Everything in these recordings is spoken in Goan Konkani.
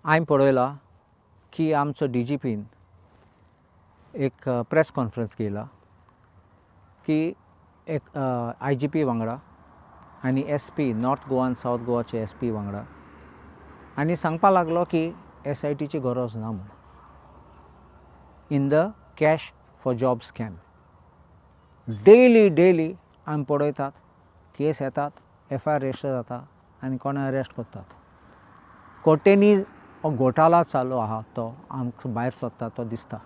हांवें पळयलां की आमचो डी जी पीन एक प्रेस कॉन्फरन्स घेयला की एक आय जी पी वांगडा आनी एस पी नॉर्थ गोवा आनी सावथ गोवाचे एस पी वांगडा आनी सांगपा लागलो की एस I टीची गरज ना म्हूण in the cash for job scam. Daily daily आमी पळयतात, केस येतात, एफ I R register जाता आनी कोणा अरेस्ट करतात. कोटेनी हो घोटाळा चालू आहा, तो आमकां भायर सोदता तो दिसता.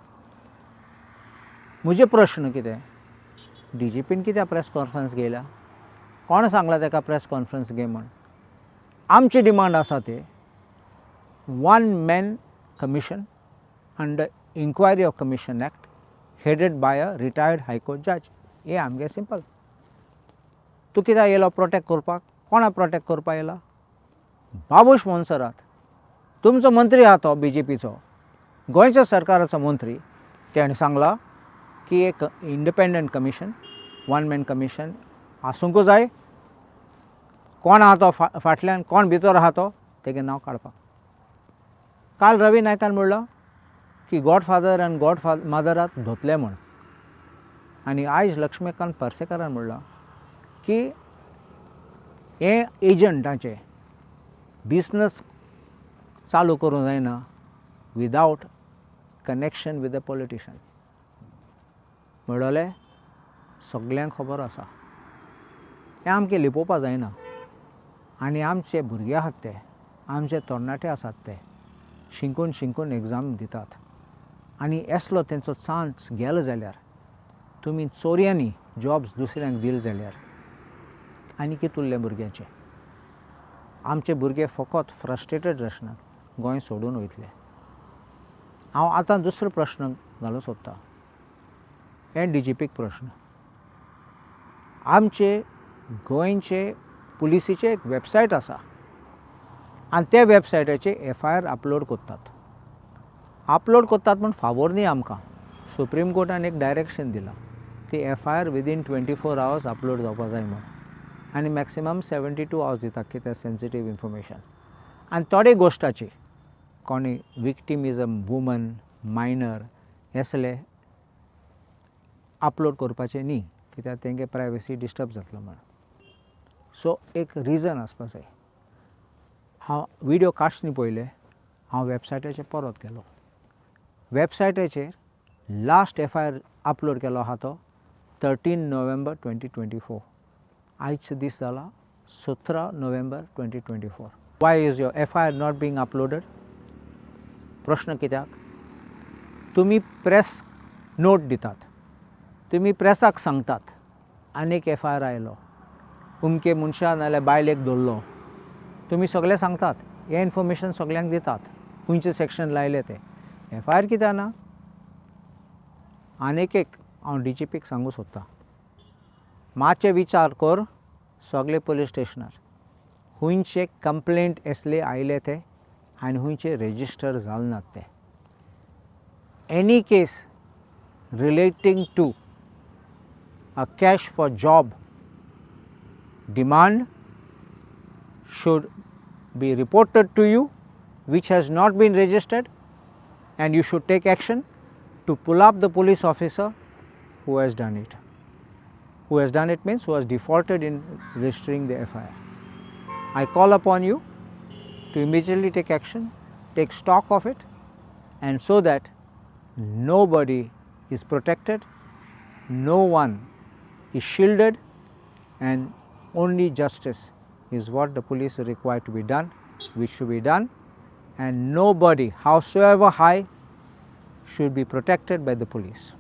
म्हजे प्रश्न कितें, डी जी पीन कित्याक प्रेस कॉन्फरन्स घेयल्या? कोण सांगला ताका प्रेस कॉन्फरन्स घे म्हण? आमची डिमांड आसा ते one man commission under Inquiry of Commission Act, headed by a retired High Court judge. हें आमगें सिंपल. तूं कित्याक येयलो प्रोटेक्ट करपाक? कोणा प्रोटेक्ट करपाक येयला? बाबूश मोन्सेरात तुमचो मंत्री आहा, तो बी जे पीचो, गोंयच्या सरकाराचो मंत्री. तेणें सांगलां की एक independent commission, one man commission आसूंक जाय. कोण आहा तो फाटल्यान, कोण भितर आहा तो, तेगें नांव काडपाक. काल रवी नायकान म्हणलां की गॉडफादर आनी गॉड मदराक धरतले म्हण आनी आयज लक्ष्मीकांत पार्सेकारान म्हणलां की हे एजंटाचे बिजनस चालू करूंक जायना without connection with the politician. म्हणलें सगल्यांक खबर आसा, हें आमकां लिपोवपा जायना. आनी आमचे भुरगे आहात ते, आमचे तरणाटे आसात ते शिकून शिकून एग्जाम दितात आनी असलो तेंचो चान्स गेलो जाल्यार, तुमी चोरयांनी जॉब्स दुसऱ्यांक दिले जाल्यार आनी कितें उरलें भुरग्यांचें? आमचे भुरगे फकत फ्रस्ट्रेटेड आसनात, गोंय सोडून वयतले. हांव आतां दुसरो प्रश्न घालूंक सोदतां, हें डी जी पीक प्रश्न. आमचे गोंयचे पुलिसीचे एक वेबसायट आसा आनी त्या वेबसायटाचेर एफ I R upload करतात. अपलोड करतात म्हूण फावोर न्ही. आमकां सुप्रीम कोर्टान एक डायरेक्शन दिलां ती FIR within 24 hours upload जावपा जाय म्हूण आनी मॅक्सिमम 72 आवर्स दितात कित्याक सेन्सिटीव इन्फॉर्मेशन. आनी थोडे गोश्टाची कोणी victim is a woman, minor, असले अपलोड करपाचें न्ही, कित्याक तेंगे प्रायवसी डिस्टर्ब जातलो म्हण. सो एक रिजन आसपा जाय. हांव विडियो काडच न्ही पयलें हांव वेबसायटाचेर परत गेलो. वेबसायटाचेर last F I R upload केलो आहा तो 13 November 2024. आयज दीस जाला 17 November 2024. Why is your FIR not being uploaded? प्रश्न कित्याक? तुमी प्रेस नोट दितात, तुमी प्रेसाक सांगतात आनीक एफ I R आयलो, अमके मनशा नाल्यार बायलेक धरलो, तुमी सगळें सांगतात, हें इन्फॉर्मेशन सगल्यांक दितात, खंयचें सेक्शन लायलें तें. एफ I R कित्याक ना? आनीक एक हांव डी जी पीक सांगूंक सोदतां, मातशें विचार कर. सगळे पुलीस स्टेशनार खंयचे कंप्लेंट असले आयले ते आनी खंयचे रेजिस्टर जाले नात ते. Any case relating to a cash for job demand should be reported to you which has not been registered, and you should take action to pull up the police officer who has done it. Who has done it means who has defaulted in registering the FIR. I call upon you to immediately take action, take stock of it, and so that nobody is protected, no one is shielded, and only justice is what the police are required to be done, which should be done, and nobody, howsoever high, should be protected by the police.